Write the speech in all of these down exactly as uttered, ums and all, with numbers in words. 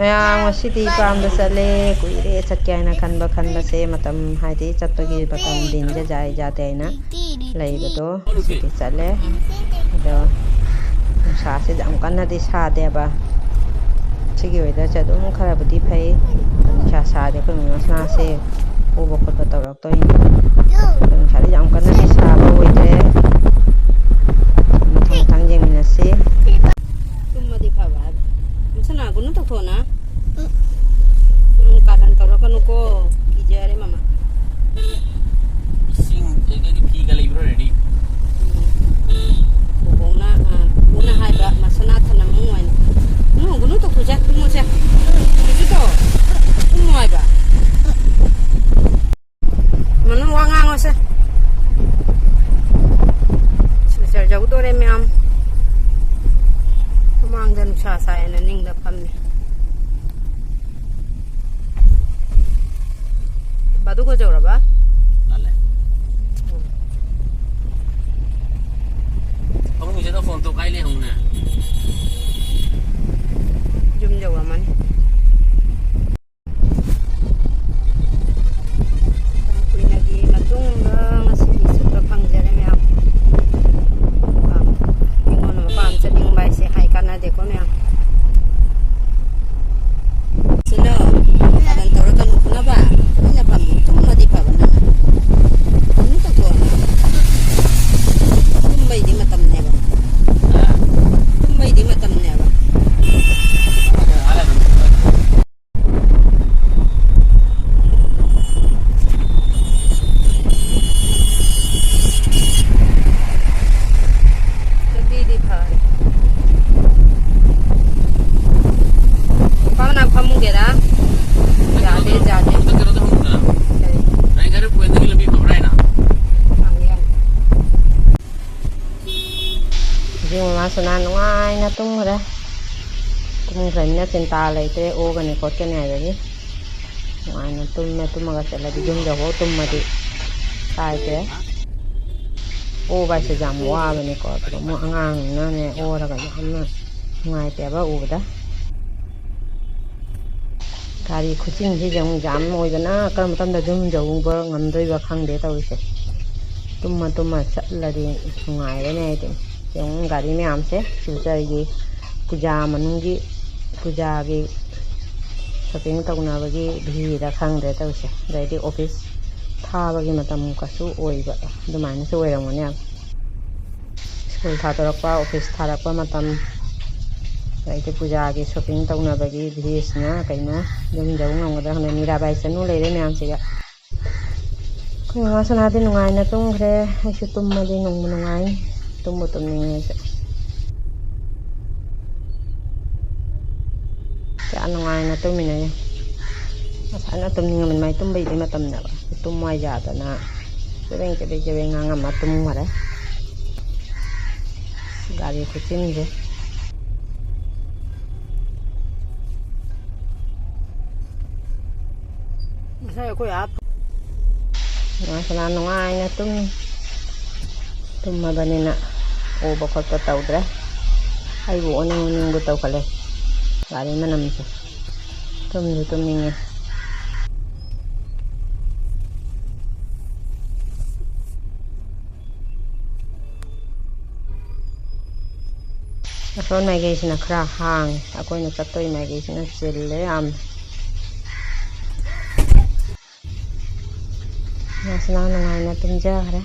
ꯃꯌꯥꯝ ꯉꯁꯤꯗꯤ ꯄꯥꯝꯗ ꯆꯠꯂꯦ꯫ ꯀꯨꯏꯔꯦ ꯆꯠꯀꯦ ꯍꯥꯏꯅ ꯈꯟꯕ, ꯈꯟꯕꯁꯦ ꯃꯇꯝ, ꯍꯥꯏꯗꯤ ꯆꯠꯄꯒꯤ ꯃꯇꯝ ꯗꯤꯟꯁꯦ ꯖꯥꯏ ꯖꯥꯗꯦ ꯍꯥꯏꯅ ꯂꯩꯕꯗꯣ, ꯉꯁꯤꯗꯤ ꯆꯠꯂꯦ꯫ ꯑꯗꯣ ꯅꯨꯡꯁꯥꯁꯦ ꯌꯥꯝ ꯀꯟꯅꯗꯤ ꯁꯥꯗꯦꯕ꯫ ꯁꯤꯒꯤ ꯋꯦꯗꯔꯁꯦ ꯑꯗꯨꯝ ꯈꯔꯕꯨꯗꯤ ꯐꯩ꯫ ꯅꯨꯡꯁꯥ ꯁꯥꯔꯗꯤ ꯑꯩꯈꯣꯏ ꯃꯁꯥꯁꯦ ꯄꯨꯕ ꯈꯣꯠꯄ ꯇꯧꯔꯛꯇꯣꯏꯅꯤ꯫ ꯑꯗꯣ ꯅꯨꯡꯁꯥꯗꯤ ꯌꯥꯝ ꯀꯟꯅꯗꯤ ꯁꯥꯕ ꯑꯣꯏꯗ꯭ꯔꯦ꯫ ꯃꯊꯪ ꯃꯊꯪ ꯌꯦꯡꯃꯤꯟꯅꯁꯤ꯫ ꯇꯨꯝꯃꯗꯤ ꯐꯕ ꯍꯥꯏꯕ꯫ ꯃꯁꯥꯅ ꯒꯨꯅꯨ ꯇꯧꯊꯣꯛꯑꯣꯅ꯫ ꯎꯝ, ꯀꯥꯔꯟ ꯇꯧꯔꯛꯀꯅꯨꯀꯣ꯫ ꯀꯤꯖꯔꯦ ꯃꯃꯥ꯫ ꯏꯁꯤꯡ ꯑꯗꯒꯤ ꯐꯤꯒ ꯂꯩꯕ꯭ꯔꯣ, ready? ꯎꯝ꯫ ꯕꯣꯕꯣꯛꯅ, ꯑ, ꯄꯨꯄꯨꯅ ꯍꯥꯏꯕ, ꯃꯁꯥꯅ ꯊꯅꯝꯃꯨ ꯍꯥꯏꯅ꯫ ꯎꯝ, ꯒꯨꯅꯨ ꯇꯧꯊꯣꯛꯁꯦ, ꯇꯨꯝꯃꯣꯁꯦ꯫ ꯀꯩꯁꯨ ꯇꯧ꯫ ꯇꯨꯝꯃꯣ ꯍꯥꯏꯕ꯫ ꯃꯅꯨꯡ ꯋꯥ ꯉꯥꯡꯉꯣꯁꯦ꯫ ꯁꯤꯜꯆꯔ ꯌꯧꯗꯣꯔꯦ ꯃꯌꯥꯝ꯫ ꯃꯃꯥꯡꯗ ꯅꯨꯡꯁꯥ ꯁꯥꯏꯌꯦꯅ ꯅꯤꯡꯗ ꯐꯝꯃꯤ꯫ ꯕꯥꯗꯨ ꯀꯣ ꯌꯧꯔꯕ? ꯂꯥꯜꯂꯦ꯫ ꯎꯝ꯫ ꯐꯃꯨꯡꯁꯤꯗ phone ꯇꯣ ꯀꯥꯏ ꯂꯩꯍꯧꯅꯦ? ꯌꯨꯝ ꯌꯧꯔꯝꯃꯅꯤ꯫ ꯌꯥꯝ ꯀꯨꯏꯅꯒꯤ ꯃꯇꯨꯡꯗ ꯉꯁꯤꯗꯤ ꯆꯠꯄ ꯐꯪꯖꯔꯦ ꯃꯌꯥꯝ꯫ ꯑꯥ, ꯑꯩꯉꯣꯟꯗ ꯃꯄꯥꯟ ꯆꯠꯅꯤꯡꯕ ꯍꯥꯏꯁꯦ ꯍꯥꯏ ꯀꯥꯟꯅꯗꯦꯀꯣ ꯃꯌꯥꯝ꯫ ꯁꯤꯂꯣ, ꯀꯥꯔꯟ ꯇꯧꯔꯛꯀꯅꯨ ꯈꯪꯉꯕ? ꯑꯩꯅ ꯐꯝꯃꯤ, ꯇꯨꯝꯃꯗꯤ ꯐꯕ ꯅꯪ꯫ ꯀꯩꯅꯣ ꯇꯧꯊꯣꯛꯑꯣ꯫ ꯇꯨꯝꯕꯩꯗꯤ ꯃꯇꯝꯅꯦꯕ꯫ ꯇꯨꯝꯕꯩꯗꯤ ꯃꯇꯝꯅꯦꯕ꯫ ꯂꯝꯕꯤꯗꯤ ꯐꯔꯦ꯫ ꯄꯥꯎꯅ ꯐꯝꯃꯨꯒꯦꯔꯥ? ꯌꯥꯗꯦ, ꯌꯥꯗꯦ꯫ ꯀꯩꯅꯣꯗ ꯍꯪꯉꯨꯗꯅ꯫ ꯀꯔꯤ? ꯅꯪ ꯒꯥꯔꯤ ꯄꯣꯏꯟꯗꯒꯤ ꯂꯝꯕꯤ ꯐꯕ꯭ꯔꯥ ꯍꯥꯏꯅ? ꯍꯪꯒꯦ, ꯍꯪꯒꯦ꯫ ꯍꯧꯖꯤꯛ ꯃꯃꯥ ꯁꯅꯥ ꯅꯨꯡꯉꯥꯏꯅ ꯇꯨꯝꯈ꯭ꯔꯦ꯫ ꯇꯨꯝꯈ꯭ꯔꯅꯤꯅ ꯆꯤꯟꯇꯥ ꯂꯩꯇ꯭ꯔꯦ, ꯑꯣꯒꯅꯤ ꯈꯣꯠꯀꯅꯤ ꯍꯥꯏꯕꯒꯤ꯫ ꯅꯨꯡꯉꯥꯏꯅ ꯇꯨꯝꯃꯦ, ꯇꯨꯝꯃꯒ ꯆꯠꯂꯗꯤ ꯌꯨꯝ ꯌꯧꯕ ꯇꯨꯝꯃꯗꯤ ꯀꯥꯏꯗꯦ꯫ ꯑꯣꯕ ꯍꯥꯏꯁꯦ ꯌꯥꯝ ꯋꯥꯕꯅꯤꯀꯣ, ꯑꯗꯨꯒ ꯑꯃꯨꯛ ꯑꯉꯥꯡꯅꯤꯅꯅꯦ, ꯑꯣꯔꯒ ꯌꯥꯝꯅ ꯅꯨꯡꯉꯥꯏꯇꯦꯕ ꯎꯕꯗ꯫ ꯒꯥꯔꯤ ꯈꯨꯆꯤꯟꯁꯤꯁꯦ ꯑꯃꯨꯛ ꯖꯥꯝ ꯑꯣꯏꯕꯅ ꯀꯔꯝꯕ ꯃꯇꯝꯗ ꯌꯨꯝ ꯌꯧꯕ ꯉꯝꯗꯣꯏꯕ ꯈꯪꯗꯦ ꯇꯧꯔꯤꯁꯦ꯫ ꯇꯨꯝꯃ ꯇꯨꯝꯃ ꯆꯠꯂꯗꯤ ꯅꯨꯡꯉꯥꯏꯔꯅꯤ ꯑꯩꯗꯤ꯫ ꯌꯦꯡꯉꯨ ꯒꯥꯔꯤ ꯃꯌꯥꯝꯁꯦ ꯁꯤꯜꯆꯔꯒꯤ ꯄꯨꯖꯥ ꯃꯅꯨꯡꯒꯤ ꯄꯨꯖꯥꯒꯤ shopping ꯇꯧꯅꯕꯒꯤ ꯚꯤꯗ ꯈꯪꯗ꯭ꯔꯦ ꯇꯧꯔꯤꯁꯦ꯫ ꯑꯗꯩꯗꯤ office ꯊꯥꯕꯒꯤ ꯃꯇꯝ ꯀꯁꯨ ꯑꯣꯏꯕ ꯑꯗꯨꯃꯥꯏꯅꯁꯨ ꯑꯣꯏꯔꯝꯒꯅꯤ ꯌꯥꯝ꯫ School ꯊꯥꯗꯣꯔꯛꯄ, office ꯊꯥꯔꯛꯄ ꯃꯇꯝ, ꯑꯗꯩꯗꯤ ꯄꯨꯖꯥꯒꯤ shopping ꯇꯧꯅꯕꯒꯤ ꯚꯤꯁꯤꯅ ꯀꯩꯅꯣ ꯌꯨꯝ ꯌꯧ ꯉꯝꯒꯗ꯭ꯔꯥ ꯈꯪꯗꯦ꯫ ꯃꯤꯔꯥꯕꯥꯏ ꯆꯅꯨ ꯂꯩꯔꯦ ꯃꯌꯥꯝꯁꯤꯒ꯫ ꯑꯩꯈꯣꯏ ꯃꯃꯥ ꯁꯅꯥꯗꯤ ꯅꯨꯡꯉꯥꯏꯅ ꯇꯨꯝꯈ꯭ꯔꯦ꯫ ꯑꯩꯁꯨ ꯇꯨꯝꯃꯗꯤ ꯅꯨꯡꯕꯨ ꯅꯨꯡꯉꯥꯏꯅꯤ꯫ ꯇꯨꯝꯕꯨ ꯇꯨꯝꯅꯤꯡꯉꯦ ꯑꯩꯁꯨ꯫ ꯀꯌꯥ ꯅꯨꯡꯉꯥꯏꯅ ꯇꯨꯝꯃꯤꯅꯣ ꯌꯦꯡꯉꯣ꯫ ꯉꯁꯥꯏꯅ ꯇꯨꯝꯅꯤꯡꯉꯕꯅꯤ꯫ ꯃꯥꯏ ꯇꯨꯝꯕꯩꯗꯤ ꯃꯇꯝꯅꯦꯕ꯫ ꯇꯨꯝꯃꯣ ꯍꯥꯏ ꯌꯥꯗꯅ ꯆꯕꯦꯡ ꯆꯕꯦꯡ ꯆꯕꯦꯡ ꯉꯥꯡꯉꯝꯃ ꯇꯨꯝꯈꯔꯦ꯫ ꯒꯥꯔꯤ ꯈꯨꯆꯤꯟꯁꯦ꯫ ꯉꯁꯥꯏ ꯑꯩꯈꯣꯏ ꯑꯥ ꯉꯥꯁꯅꯥ ꯅꯨꯡꯉꯥꯏꯅ ꯇꯨꯝꯃꯤ꯫ ꯇꯨꯝꯃꯕꯅꯤꯅ ꯎꯕ ꯈꯣꯠꯄ ꯇꯧꯗ꯭ꯔꯦ꯫ ꯑꯩꯕꯨ ꯑꯣꯅꯤꯡ ꯑꯣꯅꯤꯡꯕ ꯇꯧꯈꯠꯂꯦ ꯒꯥꯔꯤ ꯃꯅꯝꯁꯦ꯫ ꯇꯨꯝꯁꯨ ꯇꯨꯝꯅꯤꯡꯉꯦ꯫ ꯑꯁꯣꯟ ꯃꯥꯏꯀꯩꯁꯤꯅ ꯈꯔ ꯍꯥꯡꯉꯦ, ꯑꯩꯈꯣꯏꯅ ꯆꯠꯇꯣꯏ ꯃꯥꯏꯀꯩꯁꯤꯅ ꯆꯤꯜꯂꯦ ꯌꯥꯝꯅ꯫ ꯉꯥꯁꯅꯥ ꯅꯨꯡꯉꯥꯏꯅ ꯇꯨꯝꯖꯈ꯭ꯔꯦ꯫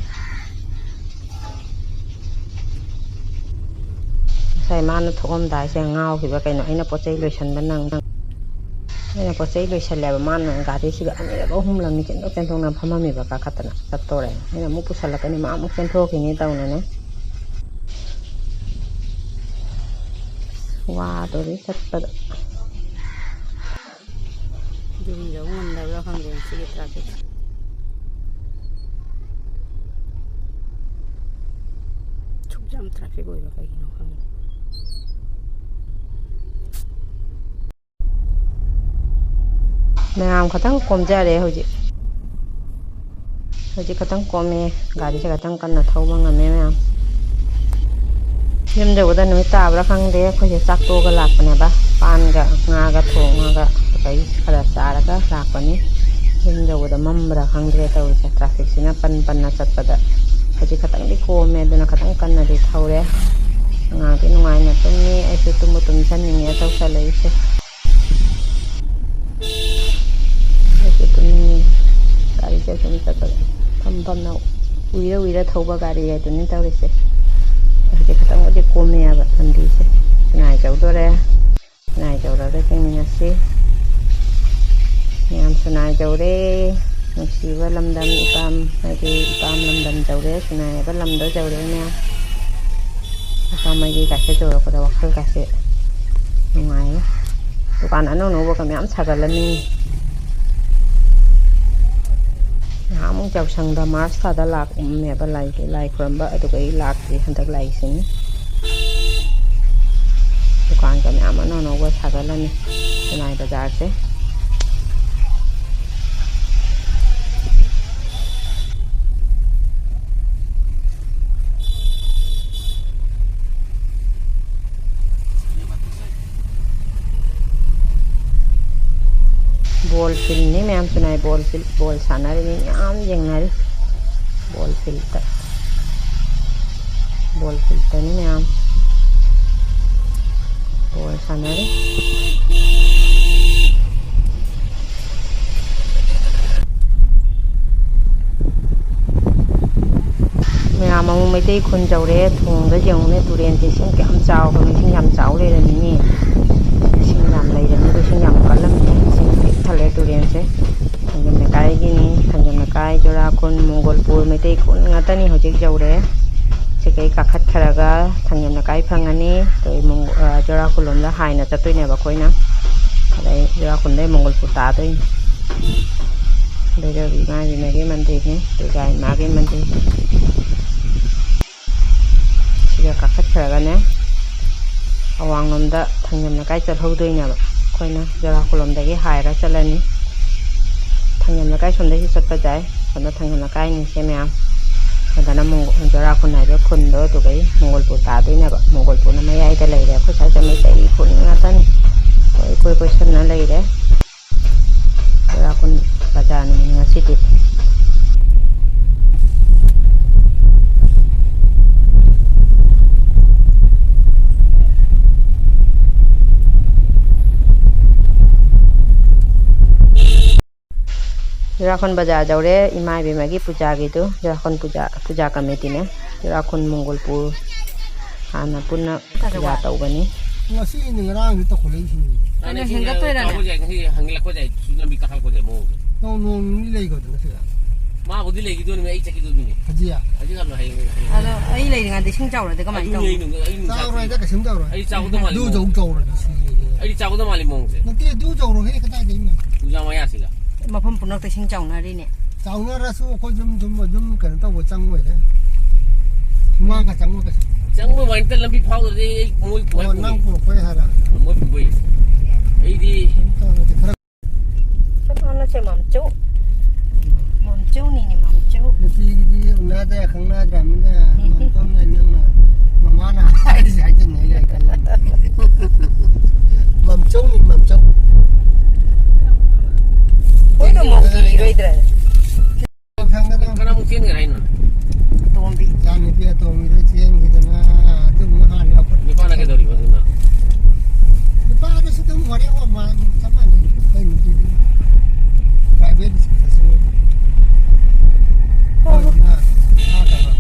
ꯉꯁꯥꯏ ꯃꯥꯅ ꯊꯣꯛꯑꯝꯗꯥꯏꯁꯦ ꯉꯥꯎꯈꯤꯕ ꯀꯩꯅꯣ, ꯑꯩꯅ ꯄꯣꯠ ꯆꯩ ꯂꯣꯏꯁꯟꯕ ꯅꯪ-, ꯑꯩꯅ ꯄꯣꯠ ꯆꯩ ꯂꯣꯏꯁꯜꯂꯦꯕ꯫ ꯃꯥꯅ ꯒꯥꯔꯤꯁꯤꯒ ꯑꯅꯤꯔꯛ ꯑꯍꯨꯝꯂꯛ ꯅꯤꯀꯤꯟꯊꯣꯛ ꯆꯦꯟꯊꯣꯛꯅ ꯐꯝꯃꯝꯃꯤꯕ ꯀꯥꯈꯠꯇꯅ ꯆꯠꯇꯣꯔꯦ꯫ ꯑꯩꯅ ꯑꯃꯨꯛ ꯄꯨꯁꯜꯂꯛꯀꯅꯤ, ꯃꯥ ꯑꯃꯨꯛ ꯆꯦꯟꯊꯣꯛꯈꯤꯅꯤ ꯇꯧꯅꯅꯦ꯫ ꯋꯥꯗꯣꯔꯤ ꯆꯠꯄꯗ꯫ ꯌꯨꯝ ꯌꯧ ꯉꯝꯗꯕ꯭ꯔꯥ ꯈꯪꯗꯦ ꯉꯁꯤꯒꯤ traffic꯫ ꯁꯨꯛ ꯌꯥꯝ traffic ꯑꯣꯏꯕ ꯀꯩꯒꯤꯅꯣ ꯈꯪꯗꯦ꯫ ꯃꯌꯥꯝ ꯈꯇꯪ ꯀꯣꯝꯖꯔꯦ ꯍꯧꯖꯤꯛ꯫ ꯍꯧꯖꯤꯛ ꯈꯇꯪ ꯀꯣꯝꯃꯦ꯫ ꯒꯥꯔꯤꯁꯦ ꯈꯇꯪ ꯀꯟꯅ ꯊꯧꯕ ꯉꯝꯃꯦ ꯃꯌꯥꯝ꯫ ꯌꯨꯝ ꯌꯧꯕꯗ ꯅꯨꯃꯤꯠ ꯇꯥꯕ꯭ꯔꯥ ꯈꯪꯗꯦ꯫ ꯑꯩꯈꯣꯏꯁꯦ ꯆꯥꯛ ꯇꯣꯛꯑꯒ ꯂꯥꯛꯄꯅꯦꯕ꯫ ꯄꯥꯟꯒ ꯉꯥꯒ ꯊꯣꯡꯉꯒ ꯑꯩ ꯈꯔ ꯆꯥꯔꯒ ꯂꯥꯛꯄꯅꯤ꯫ ꯌꯨꯝ ꯌꯧꯕꯗ ꯃꯝꯕ꯭ꯔꯥ ꯈꯪꯗ꯭ꯔꯦ ꯇꯧꯔꯤꯁꯦ꯫ ꯇ꯭ꯔꯥꯐꯤꯛꯁꯤꯅ ꯄꯟ ꯄꯟꯅ ꯆꯠꯄꯗ꯫ ꯍꯧꯖꯤꯛ ꯈꯇꯪꯗꯤ ꯀꯣꯝꯃꯦ, ꯑꯗꯨꯅ ꯈꯇꯪ ꯀꯟꯅꯗꯤ ꯊꯧꯔꯦ꯫ ꯑꯉꯥꯡꯗꯤ ꯅꯨꯡꯉꯥꯏꯅ ꯇꯨꯝꯃꯤ, ꯑꯩꯁꯨ ꯇꯨꯝꯕꯨ ꯇꯨꯝꯖꯅꯤꯡꯉꯦ ꯇꯧꯁꯜꯂꯛꯏꯁꯦ꯫ ꯑꯩꯁꯨ ꯇꯨꯝꯅꯤꯡꯉꯤ꯫ ꯒꯥꯔꯤꯁꯦ ꯁꯨꯝ ꯆꯠꯄꯗ ꯐꯝ ꯐꯝꯅ ꯎꯏꯔ ꯎꯏꯔ ꯊꯧꯕ ꯒꯥꯔꯤ ꯍꯥꯏꯗꯨꯅꯤ ꯇꯧꯔꯤꯁꯦ꯫ ꯍꯧꯖꯤꯛ ꯈꯇꯪꯕꯨꯗꯤ ꯀꯣꯝꯃꯦ ꯍꯥꯏꯕ ꯂꯝꯕꯤꯁꯦ꯫ ꯁꯤꯅꯥꯏ ꯌꯧꯗꯣꯔꯦ꯫ ꯁꯤꯅꯥꯏ ꯌꯧꯔꯒ ꯌꯦꯡꯃꯤꯟꯅꯁꯤ꯫ ꯃꯌꯥꯝ ꯁꯤꯅꯥꯏ ꯌꯧꯔꯦ꯫ ꯅꯨꯡꯁꯤꯕ ꯂꯝꯗꯝ ꯏꯄꯥꯝ, ꯍꯥꯏꯗꯤ ꯏꯄꯥꯝ ꯂꯝꯗꯝ ꯌꯧꯔꯦ꯫ ꯁꯤꯅꯥꯏ ꯍꯥꯏꯕ ꯂꯝꯗꯣ ꯌꯧꯔꯦ ꯃꯌꯥꯝ꯫ ꯃꯄꯥ ꯃꯩꯒꯤꯒꯥꯁꯦ ꯌꯧꯔꯛꯄꯗ ꯋꯥꯈꯜꯒꯥꯁꯦ ꯅꯨꯡꯉꯥꯏꯌꯦ꯫ ꯗꯨꯀꯥꯟ ꯑꯅꯧ ꯑꯅꯧꯕꯒ ꯃꯌꯥꯝ ꯁꯥꯒꯠꯂꯝꯃꯤ꯫ ꯅꯍꯥꯟꯃꯨꯛ ꯌꯥꯎꯁꯪꯗ ꯃꯥꯔꯁ ꯊꯥꯗ ꯂꯥꯛꯑꯝꯃꯦꯕ ꯂꯥꯏ, ꯂꯥꯏ ꯈꯨꯔꯝꯕ, ꯑꯗꯨꯒ ꯑꯩ ꯂꯥꯛꯇ꯭ꯔꯤ ꯍꯟꯗꯛ ꯂꯥꯛꯏꯁꯤꯅꯤ꯫ ꯗꯨꯀꯥꯟꯒ ꯃꯌꯥꯝ ꯑꯅꯧ ꯑꯅꯧꯕ ꯁꯥꯒꯠꯂꯝꯃꯤ ꯁꯤꯅꯥꯏ ꯕꯖꯥꯔꯁꯦ꯫ ꯕꯣꯜ ꯐꯤꯜꯅꯤ ꯃꯌꯥꯝ, ꯁꯤꯅꯥꯏ ꯕꯣꯜ ꯐꯤꯜ, ꯕꯣꯜ ꯁꯥꯟꯅꯔꯤ ꯃꯤ ꯃꯌꯥꯝ ꯌꯦꯡꯅꯔꯤ꯫ ꯕꯣꯜ ꯐꯤꯜꯗ, ꯕꯣꯜ ꯐꯤꯜꯗꯅꯤ ꯃꯌꯥꯝ ꯕꯣꯜ ꯁꯥꯟꯅꯔꯤ꯫ ꯃꯌꯥꯝ ꯑꯃꯨꯛ ꯃꯩꯇꯩ ꯈꯨꯟ ꯌꯧꯔꯦ꯫ ꯊꯣꯡꯗ ꯌꯦꯡꯉꯨꯅꯦ, ꯇꯨꯔꯦꯟꯁꯦ ꯏꯁꯤꯡ ꯀꯌꯥꯝ ꯆꯥꯎꯈ꯭ꯔꯦ, ꯏꯁꯤꯡ ꯌꯥꯝ ꯆꯥꯎ ꯂꯩꯔꯝꯃꯤꯅꯦ꯫ ꯏꯁꯤꯡ ꯌꯥꯝ ꯂꯩꯔꯝꯃꯤꯗꯣ, ꯏꯁꯤꯡ ꯌꯥꯝ ꯀꯜꯂꯝꯃꯤꯅꯦ꯫ ꯏꯁꯤꯡ ꯄꯤꯛ ꯊꯜꯂꯦ ꯇꯨꯔꯦꯟꯁꯦ꯫ ꯊꯥꯡꯖꯝ ꯂꯩꯀꯥꯏꯒꯤꯅꯤ, ꯊꯥꯡꯖꯝ ꯂꯩꯀꯥꯏ, ꯖꯣꯔꯥꯈꯨꯟ, ꯃꯣꯡꯒꯣꯜꯄꯨꯔ ꯃꯩꯇꯩ ꯈꯨꯟ ꯉꯥꯛꯇꯅꯤ ꯍꯧꯖꯤꯛ ꯌꯧꯔꯦ꯫ ꯁꯤꯗꯩ ꯀꯥꯈꯠꯈ꯭ꯔꯒ ꯊꯥꯡꯖꯝ ꯂꯩꯀꯥꯏ ꯐꯪꯉꯅꯤ꯫ ꯑꯗꯩ ꯃꯣꯡ-, ꯑ, ꯖꯣꯔꯥꯈꯨꯟ ꯂꯣꯝꯗ ꯍꯥꯏꯅ ꯆꯠꯇꯣꯏꯅꯦꯕ ꯑꯩꯈꯣꯏꯅ꯫ ꯑꯗꯩ ꯖꯣꯔꯥꯈꯨꯟꯗꯩ ꯃꯣꯡꯒꯣꯜꯄꯨꯔ ꯇꯥꯗꯣꯏꯅꯤ꯫ ꯚꯩꯔꯕꯤ ꯏꯃꯥ ꯏꯕꯦꯝꯃꯒꯤ ꯃꯟꯗꯤꯔꯅꯤ, ꯗꯨꯔꯒꯥ ꯏꯃꯥꯒꯤ ꯃꯟꯗꯤꯔ꯫ ꯁꯤꯒ ꯀꯥꯈꯠꯈ꯭ꯔꯒꯅꯦ, ꯑꯋꯥꯡꯂꯣꯝꯗ ꯊꯥꯡꯖꯝ ꯂꯩꯀꯥꯏ ꯆꯠꯍꯧꯗꯣꯏꯅꯦꯕ꯫ ꯑꯩꯈꯣꯏꯅ ꯖꯣꯔꯥꯈꯨꯜꯂꯣꯝꯗꯒꯤ ꯍꯥꯏꯔ ꯆꯠꯂꯅꯤ꯫ ꯊꯥꯡꯖꯝ ꯂꯩꯀꯥꯏ ꯁꯣꯝꯗꯒꯤꯁꯨ ꯆꯠꯄ ꯌꯥꯏ꯫ ꯁꯣꯝꯗ ꯊꯥꯡꯖꯝ ꯂꯩꯀꯥꯏꯅꯤꯁꯦ ꯃꯌꯥꯝ꯫ ꯁꯣꯝꯗꯅ ꯃꯣꯡ-, ꯖꯣꯔꯥꯈꯨꯜ ꯍꯥꯏꯕ ꯈꯨꯟꯗꯣ, ꯑꯗꯨꯒꯩ ꯃꯣꯡꯒꯣꯜꯄꯨꯔ ꯇꯥꯗꯣꯏꯅꯦꯕ꯫ ꯃꯣꯡꯒꯣꯜꯄꯨꯔꯅ ꯃꯌꯥꯏꯗ ꯂꯩꯔꯦ꯫ ꯑꯩꯈꯣꯏ ꯁ꯭ꯋꯥꯏꯁꯦ ꯃꯩꯇꯩ ꯈꯨꯟ ꯉꯥꯛꯇꯅꯤ꯫ ꯀꯣꯏ ꯀꯣꯏ ꯀꯣꯏꯁꯟꯅ ꯂꯩꯔꯦ꯫ ꯆꯨꯔꯥꯀꯣꯔꯣꯟ ꯕꯖꯥꯔ ꯅꯨꯃꯤꯠ ꯉꯁꯤꯗꯤ꯫ ꯆꯨꯔꯥꯀꯣꯔꯣꯟ ꯕꯖꯥꯔ ꯌꯧꯔꯦ, ꯏꯃꯥ ꯏꯕꯦꯝꯃꯒꯤ ꯄꯨꯖꯥꯒꯤꯗꯨ, ꯆꯨꯔꯥꯀꯣꯔꯣꯟ ꯄꯨꯖꯥ, ꯄꯨꯖꯥ ꯀꯃꯤꯇꯤꯅꯦ꯫ ꯆꯨꯔꯥꯀꯣꯔꯣꯟ ꯃꯣꯡꯒꯣꯜꯄꯨꯔ ꯍꯥꯟꯅ ꯄꯨꯟꯅ ꯄꯨꯖꯥ ꯇꯧꯒꯅꯤ꯫ ꯉꯁꯤꯅꯤ ꯉꯔꯥꯡꯁꯤ ꯇꯧꯈꯠꯂꯛꯏꯁꯤꯅꯤ꯫ ꯀꯩꯅꯣ ꯍꯦꯟꯒꯠꯇꯣꯏꯔꯥꯅꯦ? ꯇꯧꯕꯁꯦ ꯉꯁꯤ ꯍꯪꯒꯠꯂꯛꯄꯁꯦ ꯁꯤ ꯂꯝꯕꯤ ꯀꯥꯈꯠꯂꯛꯄꯁꯦ ꯃꯑꯣꯡꯁꯦ꯫ ꯅꯣꯡ, ꯅꯣꯡ ꯅꯤꯅꯤ ꯂꯩꯒꯗ꯭ꯔꯥ ꯉꯁꯤꯗ? ꯃꯥꯕꯨꯗꯤ ꯂꯩꯈꯤꯗꯣꯏꯅꯤ, ꯑꯩ ꯆꯠꯈꯤꯗꯣꯏꯅꯤꯅꯦ꯫ ꯍꯧꯖꯤꯛ? ꯍꯧꯖꯤꯛ ꯍꯜꯂꯣ, ꯍꯌꯦꯡ꯫ ꯑꯗꯣ ꯑꯩ ꯂꯩꯔꯤꯉꯩꯗ ꯏꯁꯤꯡ ꯆꯥꯎꯔꯗꯤ ꯀꯃꯥꯏꯅ ꯑꯗꯨꯅꯤ ꯇꯧꯅꯤ? ꯑꯩ ꯅꯨꯡ-, ꯑꯩ ꯅꯨꯡ-, ꯆꯥꯎꯔꯣꯏꯗ, ꯀꯩꯁꯨꯝ ꯇꯧꯔꯣꯏ꯫ ꯑꯩ ꯆꯥꯎꯒꯗꯧ ꯃꯥꯜꯂꯤ ꯑꯗꯨ ꯃꯑꯣꯡꯁꯦ꯫ ꯆꯧ ꯆꯧꯔꯒ ꯁꯤ꯫ ꯑꯩ ꯆꯥꯎꯒꯗꯧ ꯃꯥꯜꯂꯤ ꯃꯑꯣꯡꯁꯦ꯫ ꯅꯠꯇꯦ, ꯑꯗꯨ ꯆꯧꯔꯣꯏꯍꯦ, ꯀꯗꯥꯏꯗꯩꯅꯣ? ꯄꯨꯖꯥ ꯃꯌꯥꯁꯤꯒ꯫ ꯃꯐꯝ ꯄꯨꯝꯅꯃꯛꯇ ꯏꯁꯤꯡ ꯆꯥꯎꯅꯔꯤꯅꯦ꯫ ꯆꯥꯎꯅꯔꯁꯨ ꯑꯩꯈꯣꯏ ꯌꯨꯝ ꯌꯨꯝ ꯑꯗꯨꯝ ꯀꯩꯅꯣ ꯇꯧꯕ ꯆꯪꯉꯣꯏꯗ꯫ ꯁꯨꯃꯥꯡꯒ ꯆꯪꯉꯣꯏ ꯀꯩꯁꯨ꯫ ꯆꯪꯕ ꯋꯥꯅꯤꯗ ꯂꯝꯕꯤ ꯐꯥꯎꯗ꯭ꯔꯗꯤ ꯑꯩ ꯃꯣꯏ, ꯃꯣꯏ ꯑꯣ, ꯄꯨꯕꯩ꯫ ꯅꯪ ꯄꯨꯔꯛꯄꯩ ꯍꯥꯏꯔ? ꯃꯣꯏ ꯄꯨꯕꯩ꯫ ꯑꯩꯗꯤ ꯀꯩꯅꯣ ꯇꯧꯔꯗꯤ ꯈꯔ ꯀꯅꯥꯅꯣ ꯁꯦ ꯃꯝꯆꯧ? ꯃꯝꯆꯧꯅꯤꯅꯦ, ꯃꯝꯆꯧ꯫ ꯅꯨꯄꯤꯒꯤꯗꯤ ꯎꯅꯗ꯭ꯔꯦ, ꯈꯪꯅꯗ꯭ꯔꯕꯅꯤꯅ ꯃꯝꯆꯧꯅ ꯅꯪꯅ ꯃꯃꯥꯅ ꯍꯥꯏꯔꯤꯁꯦ ꯍꯥꯏꯖꯤꯟꯅꯩ ꯀꯥꯏ ꯈꯜꯂꯝꯅꯤ꯫ ꯃꯝꯆꯧꯅꯤ, ꯃꯝꯆꯧ꯫ ꯍꯣꯏꯗ, ꯃꯧ ꯀꯤꯔꯣꯏꯗ꯭ꯔꯥ? ꯀꯅꯥꯃꯨꯛ ꯆꯦꯟꯒ꯭ꯔꯦ ꯍꯥꯏꯅꯣ? ꯑꯇꯣꯝꯕꯤ꯫ ꯏꯆꯥꯅꯨꯄꯤ ꯑꯇꯣꯝꯕꯤꯗꯣ ꯆꯦꯟꯈꯤꯗꯅ ꯑꯗꯨꯝ ꯍꯥꯟꯅ ꯂꯧꯈꯠ-, ꯅꯨꯄꯥꯅ ꯀꯩꯗꯧꯔꯤꯕ ꯑꯗꯨꯅ? ꯅꯨꯄꯥꯗꯨꯁꯨ ꯑꯗꯨꯝ ꯋꯥꯔꯤ ꯋꯥ ꯃꯥ ꯆꯞ ꯃꯥꯟꯅꯩ꯫ ꯑꯩꯈꯣꯏ ꯅꯨꯄꯤꯗꯨ private school ꯗꯁꯨ ꯑꯣ꯫ ꯑꯩꯈꯣꯏꯅ ꯊꯥꯗꯕ꯫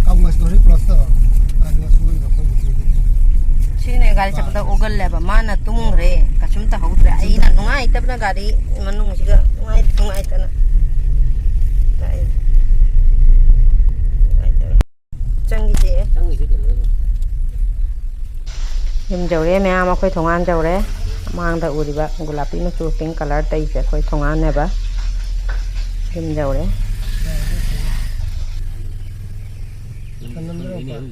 ꯀꯥꯎꯃꯁ ꯀꯣꯔꯤ ꯀ꯭ꯂꯣꯁꯇꯣ ꯑꯗꯨ ꯁꯨꯝ ꯑꯩꯈꯣꯏ ꯅꯨꯄꯤꯗꯨ꯫ ꯁꯤꯅꯦ ꯒꯥꯔꯤ ꯆꯠꯄꯗ ꯑꯣꯒꯜꯂꯦꯕ꯫ ꯃꯥꯅ ꯇꯨꯝꯈ꯭ꯔꯦ꯫ ꯀꯩꯁꯨꯝ ꯇꯧꯍꯧꯗ꯭ꯔꯦ꯫ ꯑꯩꯅ ꯅꯨꯡꯉꯥꯏꯇꯕꯅ ꯒꯥꯔꯤ ꯃꯅꯨꯡꯁꯤꯒ ꯅꯨꯡꯉꯥꯏ-, ꯅꯨꯡꯉꯥꯏꯇꯅ꯫ ꯆꯪꯈꯤꯁꯦ꯫ ꯌꯨꯝ ꯌꯧꯔꯦ ꯃꯌꯥꯝ, ꯑꯩꯈꯣꯏ ꯊꯣꯡꯒꯥꯟ ꯌꯧꯔꯦ꯫ ꯃꯥꯡꯗ ꯎꯔꯤꯕ ꯒꯨꯂꯥꯄꯤ ꯃꯆꯨ pink colour ꯇꯩꯁꯦ ꯑꯩꯈꯣꯏ ꯊꯣꯡꯒꯥꯟꯅꯦꯕ꯫ ꯌꯨꯝ ꯌꯧꯔꯦ꯫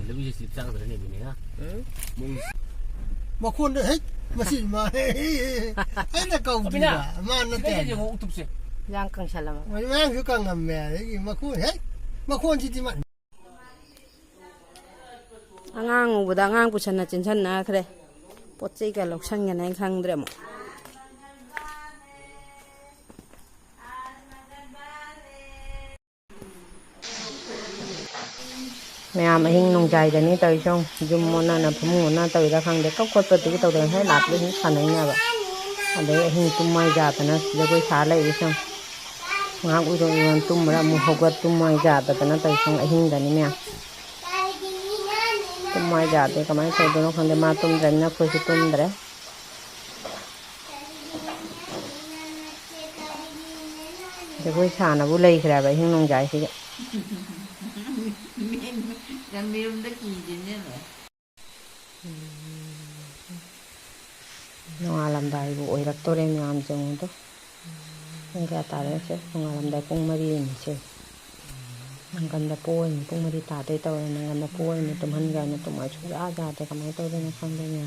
ꯂꯝꯕꯤꯁꯦ ꯆꯤꯞ ꯆꯥꯒꯗ꯭ꯔꯅꯦ, ꯃꯤꯅꯦ, ꯍꯥ? ꯎꯝ? ꯃꯈꯣꯟꯗꯣ ꯍꯦꯛ ꯃꯁꯤ ꯃꯥ ꯑꯩꯅ ꯀꯧꯗ꯭ꯔꯤꯕ, ꯑꯕꯤꯅꯥ, ꯃꯥ ꯅꯠꯇꯦ꯫ ꯁꯤꯗꯩꯗ ꯌꯦꯡꯉꯣ, ꯎꯇꯨꯞꯁꯦ꯫ ꯌꯥꯡ ꯀꯪꯁꯜꯂꯕ꯫ ꯃꯌꯥꯡꯁꯨ ꯀꯪꯉꯝꯃꯦ, ꯑꯗꯒꯤ ꯃꯈꯣꯟ ꯍꯦꯛ, ꯃꯈꯣꯟꯁꯤꯗꯤ ꯃꯥ ꯑꯉꯥꯡ ꯎꯕꯗ ꯑꯉꯥꯡ ꯄꯨꯁꯟꯅ ꯆꯦꯟꯁꯟꯅꯈ꯭ꯔꯦ꯫ ꯄꯣꯠ ꯆꯩꯒ ꯂꯧꯁꯟꯒꯅꯤ ꯈꯪꯗ꯭ꯔꯦ ꯑꯃꯨꯛ꯫ ꯃꯌꯥꯝ ꯑꯍꯤꯡ ꯅꯣꯡꯖꯥꯏꯗꯅꯤ ꯇꯧꯔꯤꯁꯦ ꯌꯦꯡꯉꯨ꯫ ꯌꯨꯝ ꯑꯣꯟꯅꯅ ꯐꯃꯨꯡ ꯑꯣꯟꯅ ꯇꯧꯔꯤꯔꯥ ꯈꯪꯗꯦ꯫ ꯀꯞ ꯈꯣꯠꯄꯗꯨꯗꯤ ꯇꯧꯗꯦ꯫ ꯉꯁꯥꯏ ꯂꯥꯛꯄꯗ ꯁꯨꯝ ꯁꯥꯟꯅꯩꯅꯦꯕ꯫ ꯑꯗꯩ ꯑꯍꯤꯡ ꯇꯨꯝ ꯃꯥꯏ ꯌꯥꯗꯅ ꯖꯒꯣꯏ ꯁꯥ ꯂꯩꯔꯤꯁꯦ ꯌꯦꯡꯉꯨ꯫ ꯉꯥꯏꯍꯥꯛ ꯎꯏꯔꯣ ꯎꯏꯔꯣ ꯇꯨꯝꯃꯨꯔ ꯑꯃꯨꯛ ꯍꯧꯒꯠ꯫ ꯇꯨꯝ ꯃꯥꯏ ꯌꯥꯗꯗꯅ ꯇꯧꯔꯤꯁꯦ ꯌꯦꯡꯉꯨ ꯑꯍꯤꯡꯗꯅꯤ ꯃꯌꯥꯝ꯫ ꯇꯨꯝ ꯃꯥꯏ ꯌꯥꯗꯦ꯫ ꯀꯃꯥꯏꯅ ꯇꯧꯗꯣꯏꯅꯣ ꯈꯪꯗꯦ꯫ ꯃꯥ ꯇꯨꯝꯗ꯭ꯔꯕꯅꯤꯅ ꯑꯩꯈꯣꯏꯁꯨ ꯇꯨꯝꯗ꯭ꯔꯦ꯫ ꯖꯒꯣꯏ ꯁꯥꯅꯕꯨ ꯂꯩꯈ꯭ꯔꯦꯕ ꯑꯍꯤꯡ ꯅꯣꯡꯖꯥꯏꯁꯤꯗ꯫ ꯃꯤꯔꯨꯝꯗ ꯀꯤꯗꯦꯅꯦ꯫ ꯅꯣꯡꯉꯥꯜꯂꯝꯗꯥꯏꯕꯨ ꯑꯣꯏꯔꯛꯇꯣꯔꯦ ꯃꯌꯥꯝꯁꯦ ꯌꯦꯡꯉꯨꯗꯣ꯫ ꯄꯨꯡ ꯀꯌꯥ ꯇꯥꯔꯦ? ꯁꯦ, ꯅꯣꯡꯉꯥꯜꯂꯝꯗꯥꯏ ꯄꯨꯡ ꯃꯔꯤꯅꯤꯁꯦ꯫ ꯅꯪꯒꯟꯗ ꯄꯣꯛꯑꯅꯤ꯫ ꯄꯨꯡ ꯃꯔꯤ ꯇꯥꯗꯣꯏ ꯇꯧꯔꯦ꯫ ꯅꯪꯒꯟꯗ ꯄꯣꯛꯑꯅꯤ꯫ ꯇꯨꯝꯍꯟꯒꯦ ꯍꯥꯏꯅ ꯇꯨꯝꯃꯣ ꯁꯨꯡꯌꯥ ꯌꯥꯗꯦ꯫ ꯀꯃꯥꯏꯅ ꯇꯧꯗꯣꯏꯅꯣ ꯈꯪꯗꯦꯅꯦ꯫